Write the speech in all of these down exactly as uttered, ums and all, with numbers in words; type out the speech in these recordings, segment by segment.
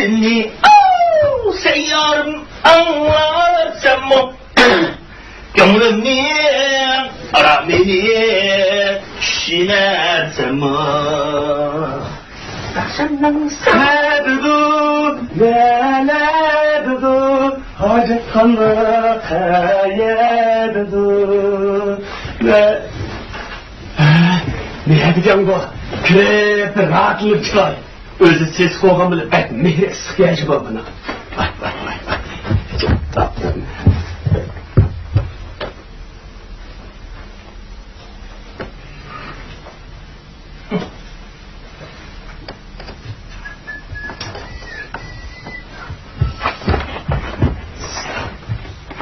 سېنى، ئاۋۇ، سەييارىم ئاڭلارسەنمۇ، كۆڭلۈمنى، ئارامىنى چۈشىنەرسەنمۇ؟ ئاخشامنىڭ سا- نەدىدۇ، نەدىدۇ، ھاجەتخانا قەيەردىدۇ؟ نە-، نەدىكەن بۇ؟ كىرىپ بىر راھەتلىنىپ چىقاي. ئۆزى سېسىق بولغان بىلەن بەك مېھرى ئىسسىق ياجى بار بۇنىڭ. ۋاي، ۋاي، ۋاي، ۋاي.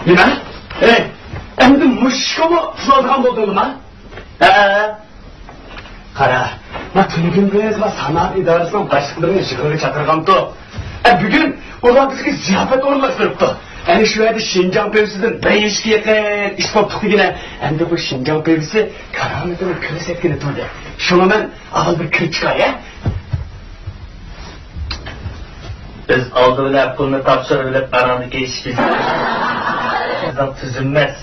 نېمە؟ ئەي، ئەمدى مۇشۇ ئىشقىمۇ پۇل ئالىدىغان بولدۇڭما؟ ھە. قارا، ما تۈنۈگۈن بىز ما سانائەت ئىدارىسىنىڭ باشلىقلىرىنى يىغىنغا چاقىرغانتۇق. ئە، بۈگۈن ئۇلار بىزگە زىياپەت ئورۇنلاشتۇرۇپتۇ. ئەنە شۇ يەردە شىنجاڭ پىۋىسىدىن بەش يۈزگە يېقىن ئىچ بوپتۇق دېگىنە. ئەمدى بۇ شىنجاڭ پىۋىسى كارامىتىنى كۆرسەتكىلى تۇردى. شۇڭا مەن ئاۋۋال بىر كىرىپ چىقاي، ھە؟ بىز ئالدى بىلەن پۇلنى تاپشۇرۇۋېلىپ، ئاناندىن كېيىن ئىشكە بىزنىڭ تۈزۈلمەس.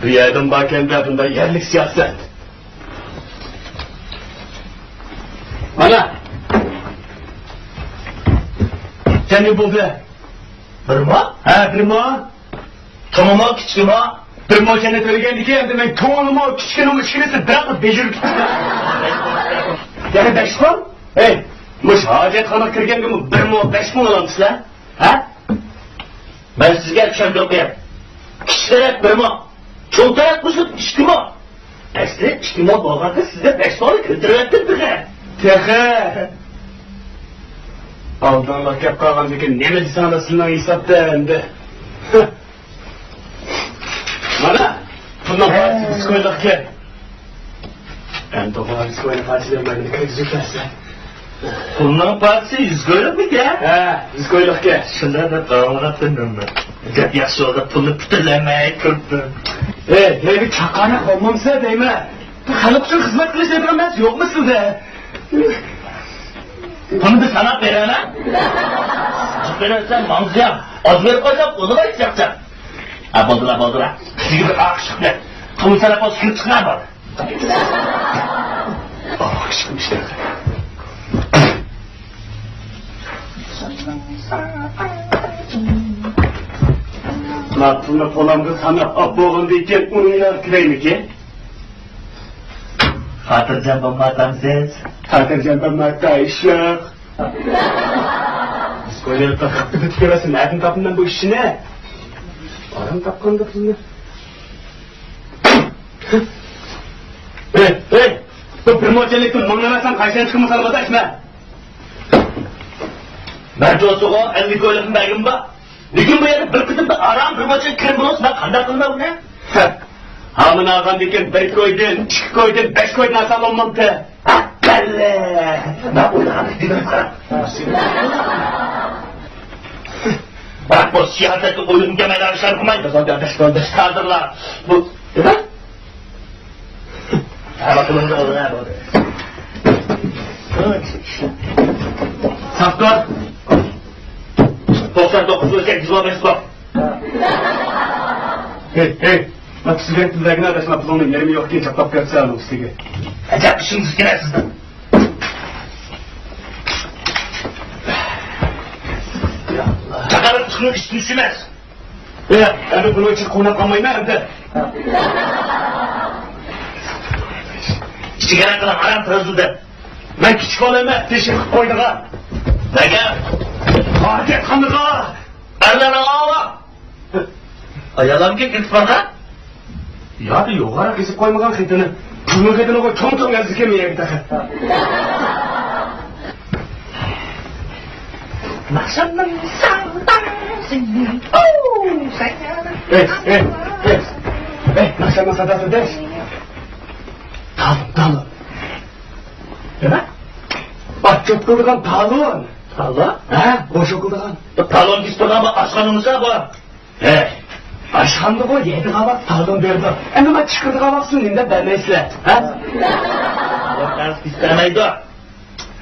بۇ يەردىن باركەندە بۇنداق يەرلىك سىياسەت. مانا. جەمئىي بولدى. بىرمۇ؟ ھە، بىرمۇ. چوڭىمۇ، كىچىكىمۇ؟ بىرمۇ جەننەت ئۆلگەندىكىن، ئەمدى مەن چوڭىنىمۇ، كىچىكىنىمۇ، ئىككىلىسى بىراقلا بېجىرىپ كېتىپتۇ. يەنە بەش مىڭ؟ ھەي، مۇشۇ ھاجەتخانىغا كىرگەندىمۇ بىر مو، بەش مو ئالامسىلەر؟ ھە؟ مەن سىزگە چۈشەندۈرۈپ بېرەي. كىچىك تەرەپ بىر مو، چوڭ تەرەپ بولسا ئىككى مو. ئەسلى ئىككى مو بولغاندا سىزگە بەش مونى كۆتۈرۈۋەتتىم تېخى. تېخى. ئالدىڭلار كەپ قالغاندىكىن نېمە دېسەڭلار سىلىنىڭ ھېسابتا ئەمدى. مانا، پۇلنىڭ پارچىسى يۈز كويلۇقكەن. ئەمدى ئۇلار يۈز كوينى پارچىلىرىم مەندىن كىرگۈزۈپ بەرسە. پۇلنىڭ پارچىسى يۈز كويلۇقمىكەن؟ ھە، يۈز كويلۇقكەن. شۇنداق دەپ داۋاملىنىپتىمەن. گەپ ياخشى بولدى، پۇلنى پۈتۈنلەي مەن كۆرۈپتىم. ئەي، ھېلىگە چاققانراق بولمامسىلەر دەيمەن. خەلق ئۈچۈن خىزمەت قىلىش دەيدىغان نەرسە يوقمۇ سىزدە؟ بۇنى بىر ساناپ بېرەيلى. جىق بېرىۋەتسەم ماڭزىيام. ئاز بېرىپ قويسام ئۇنىغا چاقچاق. ھە، بولدىلا، بولدىلا. سىزگە بىر ئاق ئىشق بىلەن. قىلمىسا پوس كىرىپ چىقىڭلار بار. ئاق ئىشق ئىشلەر. ماقۇلنى قولۇمغا ساناپ ئاپ بولغاندىن كېيىن ئۇنىڭ يېنىغا كىرەيمىكىن؟ خاتىرجەم بولمايتامسىز؟ خاتىرجەم بولمايتا ئىشلار. بىز كويلىرى تاقاپ كېتىپ كۆرەسىز، نەدىن تاپتىم مەن بۇ ئىشنى؟ ئاران تاپقاندا پۇلنى. ھەي، ھەي! بۇ بىر موچەنلىكتىن مىڭنى بەرسەڭ قايسىنى چىقىرمىساڭ ئاداش مەن؟ مەن جوسىغا ئەللىك كويلۇقنى بەرگىنىم بار. لېكىن بۇ يەردە بىر قېتىمدا ئاران بىر موچەن كىرىم بولسا مەن قانداق قىلىمەن بۇنى؟ ھە. ھامىنى ئالغاندىن كېيىن بىر كويدىن، ئىككى كويدىن، بەش كويدىن ئالسام بولمامتى؟ ھە، بەللى. مەن ئويلىغاندەك دېمەم قارا. بىراق بۇ سىياسەتتە ئويلىغۇم كەلمەيدىغان ئىشلارنى قىلمايدۇ. كادىرلار، بۇ، نېمە؟ ساختۇر. توقسان توققۇز بىر سەككىز بار. ھەي، ھەي، ما تۈزۈلگەن تىلدەكنى ئاداش، ما پۇلۇڭنىڭ يېرىمى يوقكەن، چاپلاپ كەپسەن ئۇنىڭ ئۈستىگە. ئەجەب ئىشىڭىز ئىكەن سىزنىڭ. چاقىرىق ئىشىڭىز ئىشتىن چۈشمەس. ئە، ئەمدى بۇنىڭ ئىچىدە قوناپ قالمايمەن ئەمدى. ئىچىگە قىلىڭ، ئارام تۇرىدۇ دەپ. مەن كىچىك بالا ئەمەس، تېشى قىلىپ قويىدىغان. نەگە؟ ھاجەتخانىغا. ئەرلەرنىڭ ئاۋا. ئاياللارمىكىن كىرىپ بارغان؟ يادا يوغانراق يېزىپ قويمىغان خېتىنى. پۇلنىڭ خېتىنىغۇ چوڭ-چوڭ يازدىكەن مېنىڭكى تېخى. ماخشامنىڭ ساڭداڭ سېنىڭ. ئوو، سەييارە. ئەي، ئەي، ئەي. ئەي، ماخشامنىڭ ساداسى دەش. تالون، تالون. نېمە؟ ئاچچىق قىلىدىغان تالون. تالون؟ ھە، بوش قىلىدىغان. بۇ تالون دېيىپ تۇرغان بۇ ئاشخانا نېمىسى بۇ؟ ھەي، ئاشخانىدىغۇ يەيدىغان ۋاقىت تالون بېرىدۇ. ئەمما چىقىرىدىغان ۋاقىتسىز نېمە دەپ بەرمەيسىلەر، ھە؟ ئىستەمەيدۇ.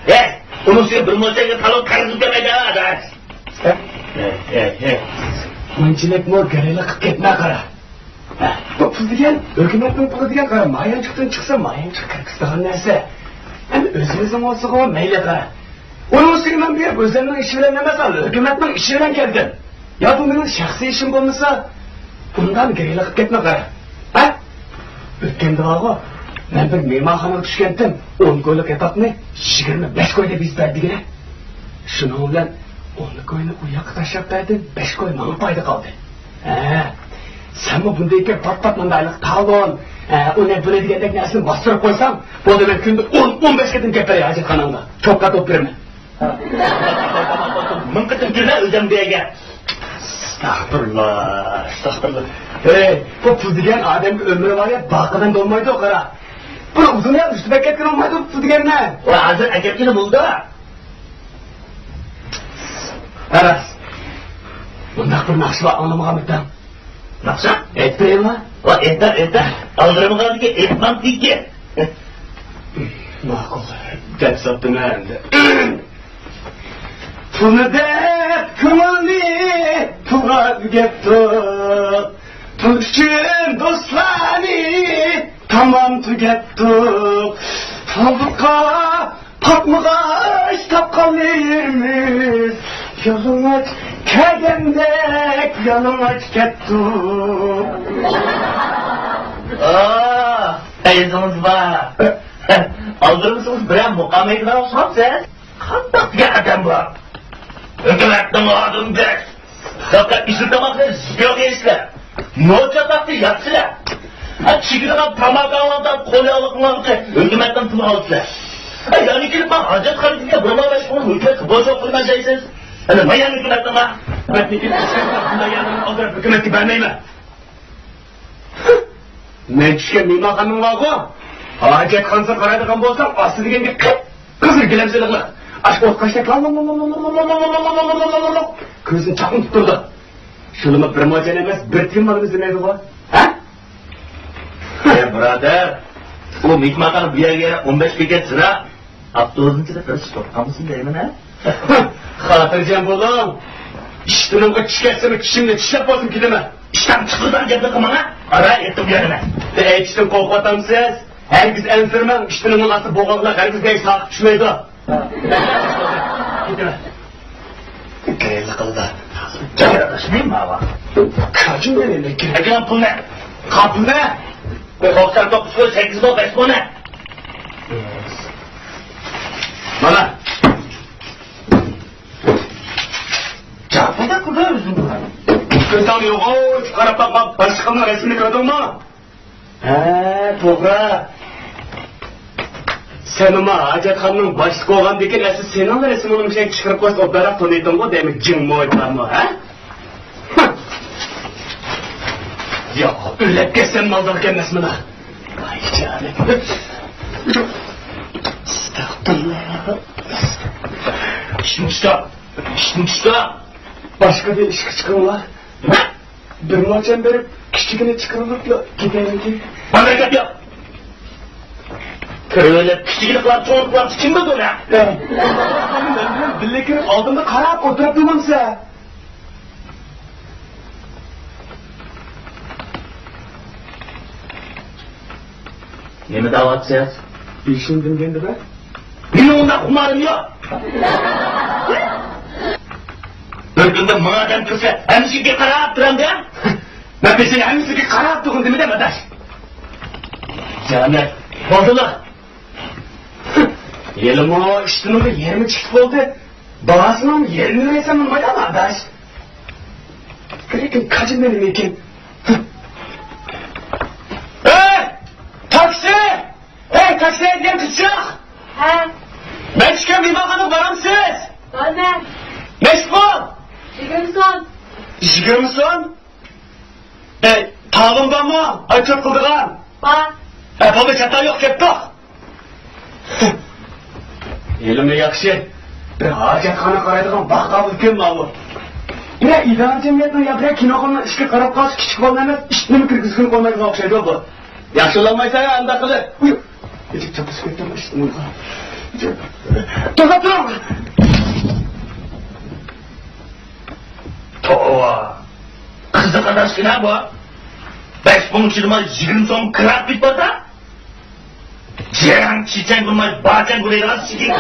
ھەي، ئۇنىڭ ئۈستىگە بىر موچەنگە تالون قەرز ئۆتەمەيدۇ، ئاداش. ھە؟ ھە، ھە، ھە. بۇنچىلىكمۇ گىرىلىق قىلىپ كەتمە، قارا. ھە، بۇ پۇل دېگەن، ھۆكۈمەتنىڭ پۇلى دېگەن، قارا، مايانچۇقتىن چىقسا، مايانچۇق كىرگۈزىدىغان نەرسە. ئەمدى ئۆزىمىزنىڭ بولسىغۇ مەيلى، قارا. ئۇنىڭ ئۈستىگە مەن بېرىپ ئۆزۈمنىڭ ئىشى بىلەن ئەمەس، ھۆكۈمەتنىڭ ئىشى بىلەن كەلدىم. يا بۇ مېنىڭ شەخسىي ئىشىم بولمىسا، بۇنداق گىرىلىق قىلىپ كەتمە، قارا. ھە؟ ئۆتكەندە بارغۇ، مەن بىر مېھمانخانىغا چۈشكەنتىم، ئون كويلۇق ياتاقنى يىگىرمە بەش كوي دەپ يۈز بەردىگىنە. شۇنىڭ بىلەن ئون كوينى ئۇ ياققا تاشلاپ بەردىم، بەش كوي ماڭا پايدا قالدى. ھە، سەنمۇ بۇندىن كېيىن پات-پات مۇنداقلىق تالون، ھە، ئۇنى بۇنى دېگەندەك نەرسىنى باستۇرۇپ قويساڭ، بولدى، مەن كۈندە ئون، ئون بەش قېتىم كەپ بېرەي ھاجەتخاناڭغا. توختات ئولتۇرىمەن. مىڭ قېتىم كىرمە ئۆزۈم بۇ يەرگە. ئەستەغپۇرۇللا، ئەستەغپۇرۇللا. ھەي، بۇ پۇل دېگەن ئادەمگە ئۆمۈر ھايات باقىدىن بولمايدۇ، قارا. بىر ئۇزۇن يەر ئۈستىمە كەتكىلى بولمايدۇ پۇل دېگەننى. ۋە ھازىر ئەكەتكىلى بولىدۇ. ھە راست. بۇنداق بىر ناخشا بار، ئاڭلىمىغانمىدىڭ؟ ناخشا؟ ئېيتىپ بېرەيمۇ؟ ۋە ئېيتە، ئېيتە. ئالدىرىمىغاندىكى ئېيتمامدىكى. ماقۇل، دەپ ساپتىمەن ئەمدى. پۇلنى دەپ كۆڭۈلنى پۇلغا ئۆگەتتۇق. پۇل ئۈچۈن دوستلارنى تامام تۈگەتتۇق. ھالبۇقا، پاتمىغاچ تاپقانلىرىمىز، يالىڭاچ كەلگەندەك يالىڭاچ كەتتۇق. ئاھ، پەيزىڭىز بار. ئالدىرىمىسىڭىز بىرەر مۇقام ئېيتىدىغان ئوخشىمامسىز؟ قانداق دېگەن ئادەم بۇ؟ ھۆكۈمەتنىڭ ئادىمى. خەلققە ئېسىل تاماقنى زىيان بېرىسىلەر. نوچا تاپتى ياتسىلەر. ھە، چېكىدىغان تاماكاڭلاردا قول ياغلىقىڭلارغىچە ھۆكۈمەتتىن پۇل ئالىسىلەر. ھە، يەنە كېلىپ ماڭا ھاجەتخانىدىكى بىر ماڭا بەش قۇرۇن ھۆكۈمەتكە بوش قويماي دەيسىز. ئەنە مايان ھۆكۈمەتنىڭ مەن ئالدىراپ ھۆكۈمەتكە بەرمەيمەن. مەن چۈشكەن مېھمانخانىنىڭ بارغۇ، ھاجەتخانىسىغا قارايدىغان بولساڭ، ئاستى دېگەنگە قىپقىزىل گىلەمسىزلىق، ئاشۇ ئوت قاشتەك كۆزىنى چاقنىتىپ تۇرىدۇ. شۇلىمۇ بىر موچەن ئەمەس، بىر تىيىن مالىمىز دېمەيدىغۇ. ھە؟ ئەي بۇرادەر، ئۇ مېھمانخانا بۇ يەرگە ئون بەش بېكەت يىراق. ئاپتوبۇسنىڭ ئىچىدە بىر ئىش بولۇپ قالمىسۇن دەيمەن ھە. خاتىرجەم بولۇڭ. ئىشتىنىمغا چۈش كەتسىمۇ، چىشىمنى چىشلەپ بولسىمۇ كېلىمەن. ئىشتان چىقىرىدىغان گەپنى قىلماڭ ھە. ئارا ئېيتىپ بېرىمەن. ئېيتىشتىن قورقۇۋاتامسىز؟ ھەرگىز ئەنسىرىمەڭ، ئىشتىنىمنىڭ ئاستى بوغۇقلۇق ھەرگىز دەي ساقىت چۈشمەيدۇ. كېتىمەن. كېرەكلىك قىلىدۇ. جاڭ ئاداشماي ماۋا. كاجىم مېنى لېكىن. ئەكەل پۇلنى. قاپلىنى. قوقسان توققۇز، سەككىز بول، بەش بول نە. مانا. جاپادا قىلدى ئۆزۈم. كۆزۈڭ يوغان قاراپ باقما، باشلىقىمنىڭ رەسىمىنى كۆردۈڭمۇ؟ ھە، توغرا. سەنمۇ ھاجەتخانىنىڭ باشلىقى بولغاندىكىن، ئەسلى سېنىڭلا رەسىمىڭنى مۇشۇ يەرگە چىقىرىپ قويسا ئوبدانراق تونۇيتتۇڭغۇ، دەيمەن، جىڭ مويتارمۇ، ھە؟ ياق، ئۆلۈپ كەتسەم مالدار ئەمەسمىلا. ۋاي جانىم. ئەستەغپۇرۇللا. ئىشتىن چىقار. ئىشتىن چىقار. باشقا بىر ئىشقا چىقىڭلار. بىر موچەن بېرىپ، كىچىكىنى چىقىرىۋېلىپلا كېتەيمىكىن؟ مانا گەپ يوق. كىرىۋېلىپ، كىچىكىنى قىلار، چوڭىنى قىلار، كىم بىلىدۇ ئۇنى؟ مەن بىلەن بىللە كىرىپ، ئالدىمدا قاراپ ئولتۇرۇپ تۇرمامسىز؟ نېمە دەۋاتىسىز؟ بېشىم دىڭگەندىمۇ؟ مېنىڭ ئۇنداق خۇمارىم يوق. بىر كۈندە مىڭ ئادەم كىرسە، ھەممىسىگە قاراپ تۇرامدۇ؟ مەن بىزنىڭ ھەممىسىگە قاراپ تۇرغىن دېمىدىم، ئاداش. جانىم، بولدىلا. ھېلىمۇ ئىشتىنىمغا يېرىمى چىقىپ بولدى. باھاسىنىڭ يېرىمىنى بەرسەم بولمايدۇ، ئاداش. لېكىن كاجىم نېمىكىن؟ ھەي! تاكسى! ھەي، تاكسى ھەيدىگەن قىزچاق! ھە؟ مەن چۈشكەن مېھمانخانىغا بارامسىز؟ بارىمەن. نەچچە پۇل؟ يىگىرمە سوم. يىگىرمە سوم؟ ئەي، تالون بارمۇ؟ ئاچوت قىلىدىغان. بار. ئە، بولدى، چاتاق يوق، كەتتۇق. ھېلىمۇ ياخشى. بىر ھاجەتخانا قارايدىغان باغ قابۇل ئىكەن ماۋۇ. بىرەر ئىدارە جەمئىيەتنىڭ يا بىرەر كىنوخانىنىڭ ئىشىكى قاراپ قالسا، كىچىك بالىنى ئەمەس، ئىتنىمۇ كىرگۈزگىلى قويمايدىغان ئوخشايدۇ بۇ. ياخشى ئۇلانمايسەن ھە ئانداق قىلىپ. ئۇي، ئېتىپ چاپلىشىپ كەتتىم ئىشتىنىمغا. توختاپ تۇرۇڭ! توۋا! قىزىق ئاداش كىنە بۇ. بەش مىڭ چىدىماي يىگىرمە سوم كىرا پىت باردا. جەڭ چىچەڭ قىلماي باچەڭ قىلىدىغان سىكىك.